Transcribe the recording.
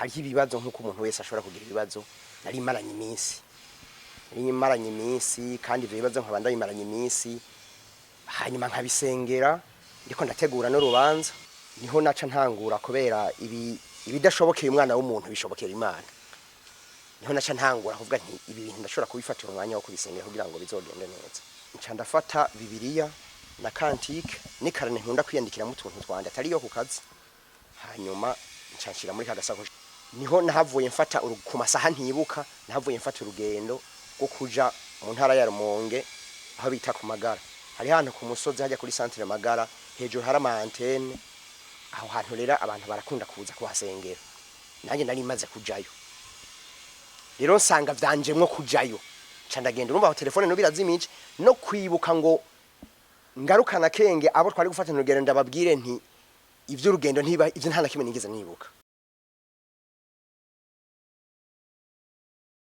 Hariho ibibazo nk'uko umuntu wese ashobora kugira ibibazo. Nari maranye iminsi, nari maranye iminsi, kandi ivyo bibazo nkaba ndabimaranye iminsi, hanyuma nkabisengera, ndiko ndategura n'urubanza. Niho naca ntangura, kubera ibi ibidashobokeye umwana w'umuntu bishobokera Imana. Niho naca ntangura kuvuga nti ibi bintu ndashobora kubifatira umwanya wo kubisengera kugira ngo bizogende neza. Nca ndafata Bibiliya na cantique n'icarnet nkunda kwiyandikiramo utuntu twanje atari yo ku kazi, hanyuma nca nshira muri ka gasakoshi. Niho nahavuye mfata ku masaha ntibuka, nahavuye mfata urugendo rwo kuja mu ntara ya Rumonge, aho bita ku Magara. Hari hantu ku musozi hajya kuri centre Magara, hejuru hari ama antenne. Aho hantu rero abantu barakunda kuza kuhasengera. Nanjye nari maze kujayo rero, nsanga vyanjemwo kujayo, nca ndagenda. Urumva aho telefone no birazimije, no kwibuka ngo ngarukana kenge abo twari gufatana urugendo ndababwire nti ivy'urugendo ntiba ivyo, nta na kimwe nigeze nibuka.